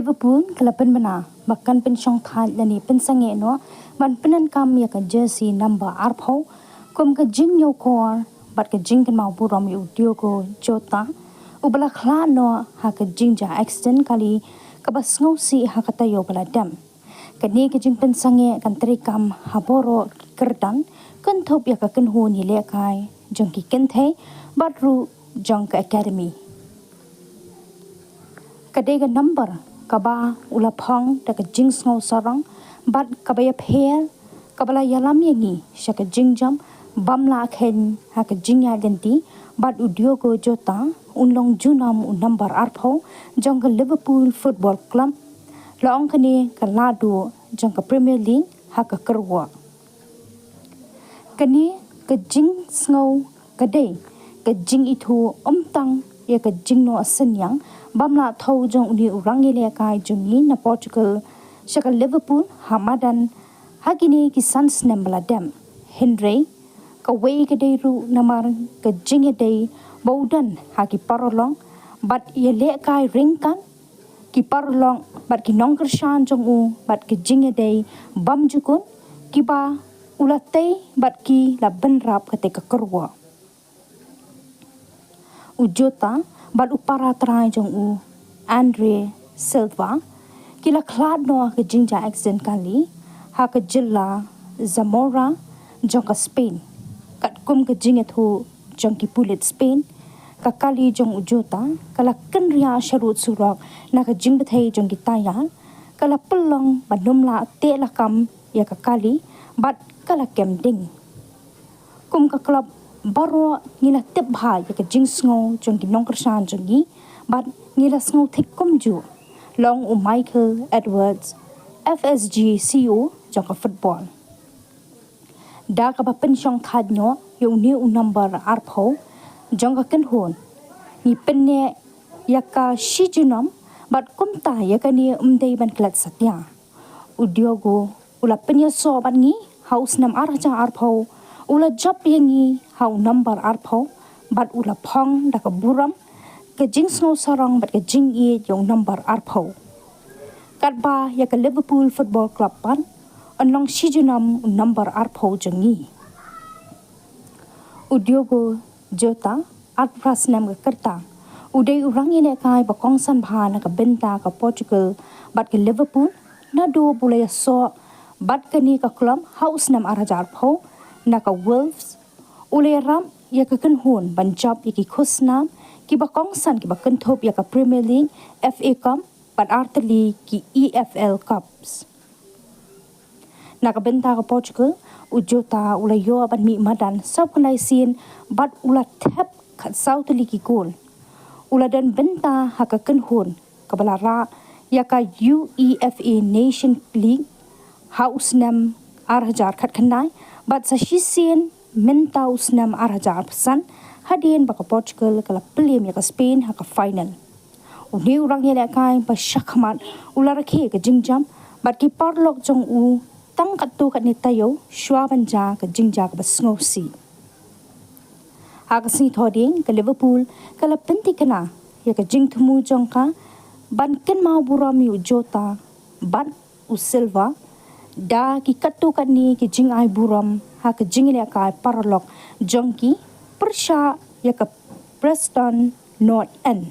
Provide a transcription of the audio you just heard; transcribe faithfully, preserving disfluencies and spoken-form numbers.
Liverpool ka la pynbna ba kan pynshongthait lane pynsangeh noh ban pyndonkam ïa ka jersey number arphew kum ka jingïakor bad ka jingkynmaw burom ïa u Diogo Jota, uba la khlad noh ha ka jingjia accident kali kaba sngewsih ha ka taïew ba la dep. Kane ka jingpynsangeh kan treikam ha baroh ki kyrdan, kynthup ïa ka kynhun ïalehkai jong ki kynthei bad ruh jong ka academy. Ka dei ka number kaba u la phong da ka jingsngewsarong bad kaba ïapher, kaba la ïalam ïa ngi sha ka jingjam bym lah kheiñ ha ka jingïaid lynti bad u Diogo Jota un long junom u number arphew jong ka Liverpool Football Club. La ong kane ka lahduh jong ka Premier League ha ka kyrwoh. Kane ka jingsngew ka dei ka jingithuh ym tang ïa ka jingnoh synñiang bym lah thew jong une u rangïalehkai jong ngi na Portugal sha ka Liverpool ha madan ha kine ki san snem ba la dep, hynrei kawei ka dei ruh namar ka jingïadei ba u don ha ki paralok bad ïalehkai ryngkat ki paralok bad ki nongkyrshan jong u bad ka jingïadei bymjukut kiba u la tei bad ki la bynrap katei ka kyrwoh. U Jota bad u para trai jong u, Andre Silva, ki la khlad noh ha ka jingjia accident kali ha ka jylla Zamora jong ka Spain. Katkum ka jingïathuh jong ki pulit Spain, ka kali jong u Jota ka la kynriah sharud surok na ka jingbthei jong ki tayar, ka la pynlong ban ym lah teh lakam ïa ka kali bad ka la kem ding. Kum ka club baroh ngi la tip bha ïa ka jingsngew jong ki nongkyrshan jong ngi bad ngi la sngew thik kumjuh, la ong u Michael Edwards, F S G C E O jong ka football. Da kaba pynshongthait noh ïa une u number arphew jong ka kynhun, ngi pynneh ïa ka shi junom bad kumta ïa kane ym dei ban klet satia. U Diogo u la pynïasoh bad ngi ha u snem ar hajar arphew, u la jop ïa ngi ha u number arphew bad u la phong da ka burom, ka jingsngewsarong bad ka jingïeit ïa u number arphew. Katba ïa ka Liverpool Football Club pat, yn long shi junom u number arphew jong ngi. U Diogo Jota, arphew phra snem ka rta, u dei u rangïalehkai ba kongsan bha na ka bynta ka Portugal bad ka Liverpool, naduh ba u la ïasoh bad kane ka club ha u snem ar hajar arphew na ka Wolves. U la ïarap ïa ka kynhun ban jop ïa ki khusnam kiba kongsan kiba kynthup ïa ka Premier League, F A Cup bad artylli ki E F L Cups. Na ka bynta ka Portugal, u Jota u la ïoh ban mih madan sawphew khyndai sien bad u la thep khatsaw tylli ki kol. U la don bynta ha ka kynhun kaba la rah ïa ka UEFA Nation League ha u snem ar hajar khatkhyndai bad sa shisien mynta u snem ar hajar arphew san, hadien ba ka Portugal ka la pynlem ïa ka Spain ha ka final. Une u rangïalehkai ba shakhmat u la rakhe ka jingjam bad ki paralok jong u tang katto katne taïew shwa ban jia ka jingjia kaba sngewsih. Ha ka sngi Thohdieng, ka Liverpool ka la pynthikna ïa ka jingthmu jong ka ban kynmaw burom ïa u Jota bad u Silva da ki katto katne ki jingai burom ha ka jingïalehkai paralok jong ki pyrshah ïa ka Preston North End.